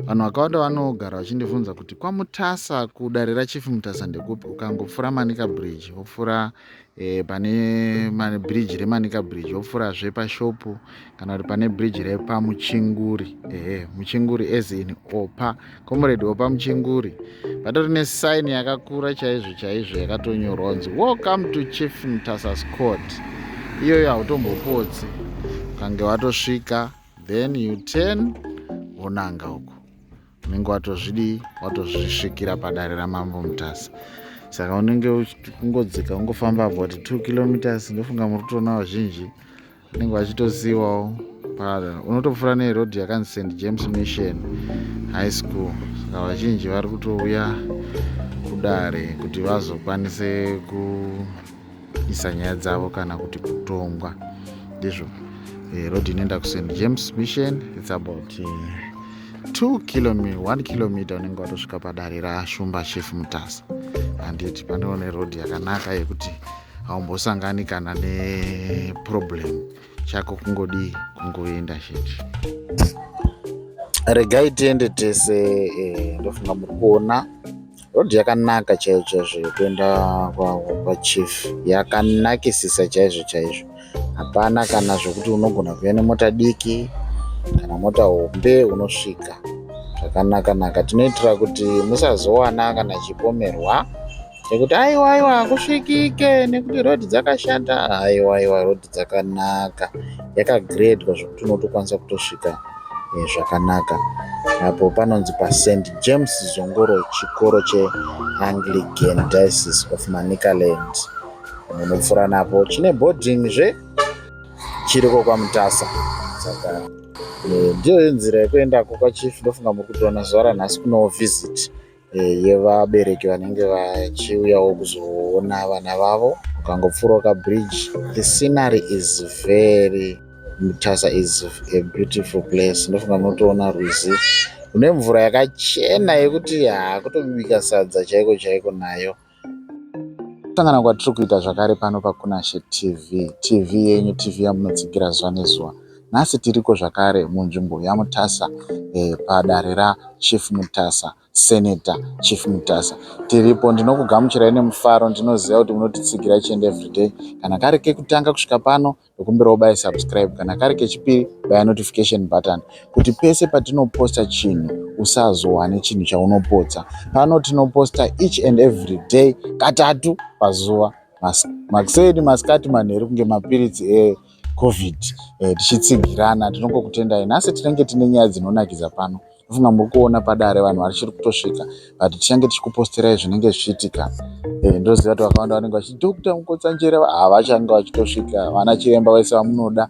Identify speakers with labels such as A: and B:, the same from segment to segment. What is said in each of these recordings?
A: Vanhu vakawanda vanogara vachindibvunza kuti kwaMutasa, kudare raChief Mutasa ndekupi? Ukangopfuura Manica Bridge, wopfuura pane bridge reManica Bridge, wopfuurazve pashopu kana kuti pane bridge repaMuchinguri. Ehe, Muchinguri as in Opa, Comrade Opa Muchinguri. Patori nesign yakakura chaizvo chaizvo yakatonyorwa kunzi "Welcome to Chief Mutasa's Court". Iyoyo hautombopotsi. Ukange watosvika, then you turn, wonanga uko, unenge watozvidii, watozvisvikira padare raMambo Mutasa. Saka unenge kungodzika, ungofamba about 2 kilometers. Ndofunga muri kutoona vazhinji vanenge vachitosiyiwawo. Unotopfuura neroad yakanzi St James Mission High School. Saka vazhinji vari kutouya kudare kuti vazokwanise kuisa nyaya dzavo kana kuti kutongwa. Ndizvo, road inoenda kuSt James Mission, it's about 2 kilometer, 1 kilometer, unenge watosvika padare raShumba Chief Mutasa, handiti? Panewo neroad yakanaka yekuti haumbosangani kana neproblem. Chako kungodii? Kungoenda chete. Regai tiende tese. Ndofunga muri kuona road yakanaka chaizvo chaizvo yekuenda kwaChief. Yakanakisisa chaizvo chaizvo. Hapana kana zvokuti unogona kuuya nemota diki kana mota hombe, unosvika zvakanaka naka. Tinoitira kuti musazowana kana chipomerwa chekuti aiwa, aiwa, hakusvikike nekuti road dzakashata. Aiwa, aiwa, road dzakanaka, yakagredwa zvokuti unotokwanisa kutosvika zvakanaka. Apo panonzi paSt James Zongoro, chikoro cheAnglican Diocese of Manicaland. Munopfuura napo, chine boarding zve, chiriko kwaMutasa. Saka ndiyo nzira yekuendako kwaChief. Ndofunga muri kutoona zuva ranhasi kunowo visit yevabereki vanenge vachiuyawo kuzoona vana vavo. Ukangopfuurawo kabridge, the scenery is very, Mutasa is a beautiful place. Ndofunga munotoona rwizi rune mvura yakachena yekuti hakutobika sadza chaiko chaiko nayo. Kusangana kwatiri kuita zvakare pano paKunashe TV, TV yenyu, TV yamunotsigira zuva nezuva. Nhasi tiriko zvakare munzvimbo yaMutasa, padare raChief Mutasa, Senator Chief Mutasa. Tiripo, ndinokugamuchirai nemufaro. Ndinoziva kuti munotitsigira each and every day. Kana kari kekutanga kusvika pano, ndokumbirawo ubaye subscribe. Kana kari kechipiri, baya notification button kuti pese patinoposta chinhu usazowane chinhu chaunopotsa. Pano tinoposta each and every day, katatu pazuva, makuseni, masikati, manheru, kunge mapiritsi eCovid, tichitsigirana. Tinongokutendai. Nhasi tinenge tine nyaya dzinonakidza pano. Ndofunga muri kuona padare vanhu vachiri kutosvika, but tichange tichikuposterai zvinenge zvichiitika. Ndoziva kuti vakawanda vanenge vachiti Dr Mukotsanjere havachange vachitosvika, vana chiremba vese vamunoda,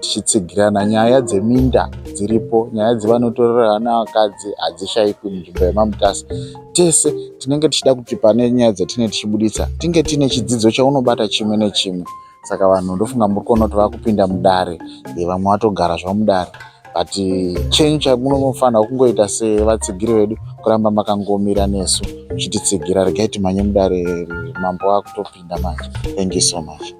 A: tichitsigirana. Nyaya dzeminda dziripo, nyaya dzevanotorera vana vakadzi hadzishayikwi munzvimbo yemaMutasa. Tese tinenge tichida kuti pane nyaya dzatinenge tichibuditsa tinge tine chidzidzo chaunobata chimwe nechimwe. Saka vanhu, ndofunga muri kuona kuti vakupinda mudare, vamwe vatogara zvavo mudare, but chenyu chamunofanira kungoita sevatsigiri vedu kuramba makangomira nesu muchititsigira. Regai timhanye mudare, mambo akutopinda manje. Thank you so much.